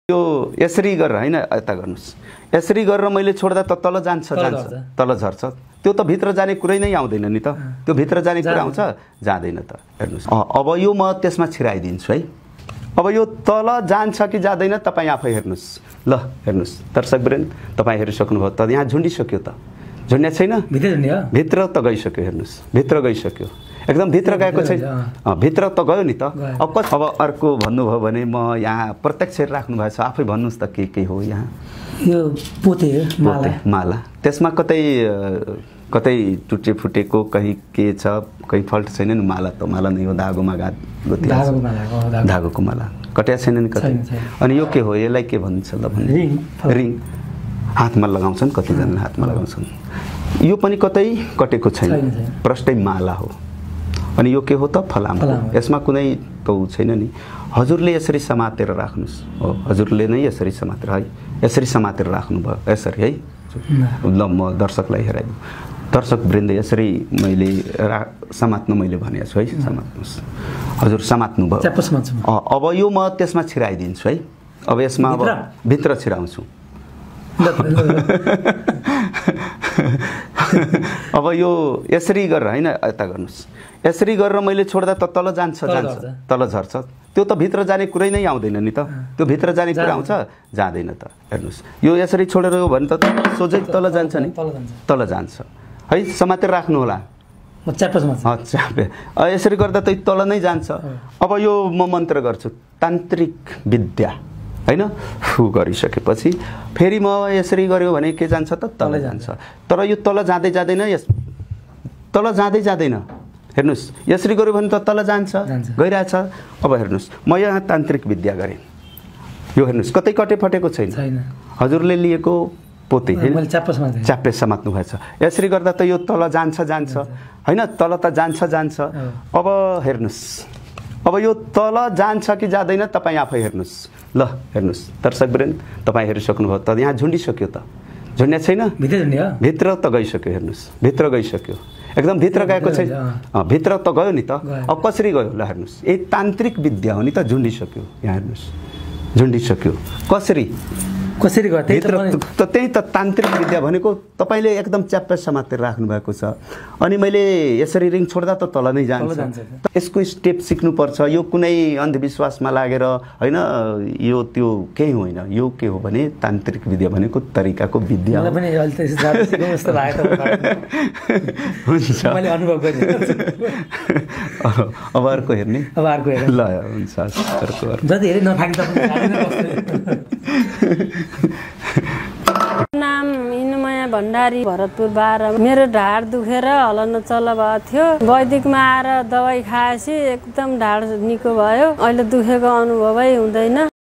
यो यसरी गरेर हैन यता गर्नुस् यसरी गरेर मैले छोड्दा त तल जान्छ तल झर्छ त्यो त भित्र जाने कुरै नै आउँदैन नि त त्यो भित्र जाने कुरा आउँछ जाँदैन त हेर्नुस् अब यो म त्यसमा छिराइदिन्छु है अब यो तल जान्छ कि जाँदैन तपाई आफै हेर्नुस् ल हेर्नुस् दर्शकवृन्द तपाई हेरिसक्नुभयो त यहाँ झुन्डिसक्यो त झुन्ड्या छैन भित्र त गइसक्यो हेर्नुस् भित्र गइसक्यो एकदम भित्र गएको छैन भित्र त गयो नि त अब अर्को भन्नुभयो भने म यहाँ प्रत्यक्ष राख्नु भएको छ आफै भन्नुस् त के हो यहाँ यो पोते माला त्यसमा कतै कतै टुटे फुटेको कहीं के छ कहीं फल्ट छैन नि माला त माला नै हो धागोमा धागोको माला कट्या छैन नि कतै अनि यो के हो यसलाई के भन्छ ल भन्नु रिङ हातमा लगाउँछन् कतिजनाले हातमा लगाउँछन् यो पनि कतै कटेको छैन प्रष्टै माला हो अनि यो के हो त फलाम यसमा कुनै त छैन नि हजुरले यसरी समातेर राख्नुस् हो हजुरले नै यसरी समातेर है यसरी समातेर राख्नु भयो यसरी है ल म दर्शकलाई हेराइदिनु दर्शक वृन्द यसरी मैले समात्नु मैले भनेको छु है समात्नुस् हजुर समात्नु भयो अब यो म त्यसमा छिराइदिन्छु है अब यसमा अब भित्र छिराउँछु अब यो यसरी गरेर हैन यता गर्नुस् यसरी गरेर मैले छोड्दा त तल जान्छ तल झर्छ त्यो त भित्र जाने कुरै नै आउँदैन नि त त्यो भित्र जाने कुरा आउँछ जाँदैन त हेर्नुस् यो यसरी छोडेर हो भने त सोझै तल जान्छ नि तल जान्छ है समातेर राख्नु होला यसरी गर्दा त तल नै जान्छ अब यो म मन्त्र गर्छु तान्त्रिक विद्या हैन फु गरिसकेपछि फेरि म यसरी गर्यो भने के जान्छ त तल जान्छ तर यो तल जाँदै जाँदैन तल जाँदै जाँदैन हेर्नुस् यसरी गर्यो भने त तल जान्छ गइराछ अब हेर्नुस् म यहाँ तान्त्रिक विद्या गरेँ यो हेर्नुस् कतै कटे फटेको छैन हजुरले लिएको पोते हैन च्याप्पे समात्नु भएछ यसरी गर्दा त यो तल जान्छ हैन तल त जान्छ अब हेर्नुस् अब यो तल जान्छ कि जाँदैन तपाई आफै हेर्नुस् ल हेर्नुस् दर्शकवृन्द तपाई हेरिसक्नुभयो त यहाँ झुन्डिसक्यो त झुन्ड्या छैन भित्र त गइसक्यो हेर्नुस् भित्र गइसक्यो एकदम भित्र गएको छैन भित्र त गयो नि त अब कसरी गयो ल हेर्नुस् यही तान्त्रिक विद्या हो नि त झुन्डिसक्यो यहाँ हेर्नुस् झुन्डिसक्यो कसरी गयो त्यही त तान्त्रिक विद्या भनेको तपाईले एकदम च्याप्पे समातेर राख्नु भएको छ अनि मैले यसरी रिङ छोड्दा त तल नै जान्छ यसको स्टेप सिक्नु पर्छ यो कुनै अन्धविश्वासमा लागेर हैन यो त्यो केही होइन यो के हो भने तान्त्रिक विद्या भनेको तरिकाको विद्या मलाई पनि अहिले त सिक्नु जस्तो लाग्यो हुन्छ मैले अनुभव गरेँ अब अर्को हेर्ने ल हुन्छ अर्को जति हेरे नफाकी त नाम इनुमया भण्डारी भरतपुर 12 मेरो ढाड दुखेर हल्न चल्न भएको थियो वैदिकमा आएर दबाई खाएपछि एकदम ढाड निको भयो अहिले दुखेको अनुभवै हुँदैन।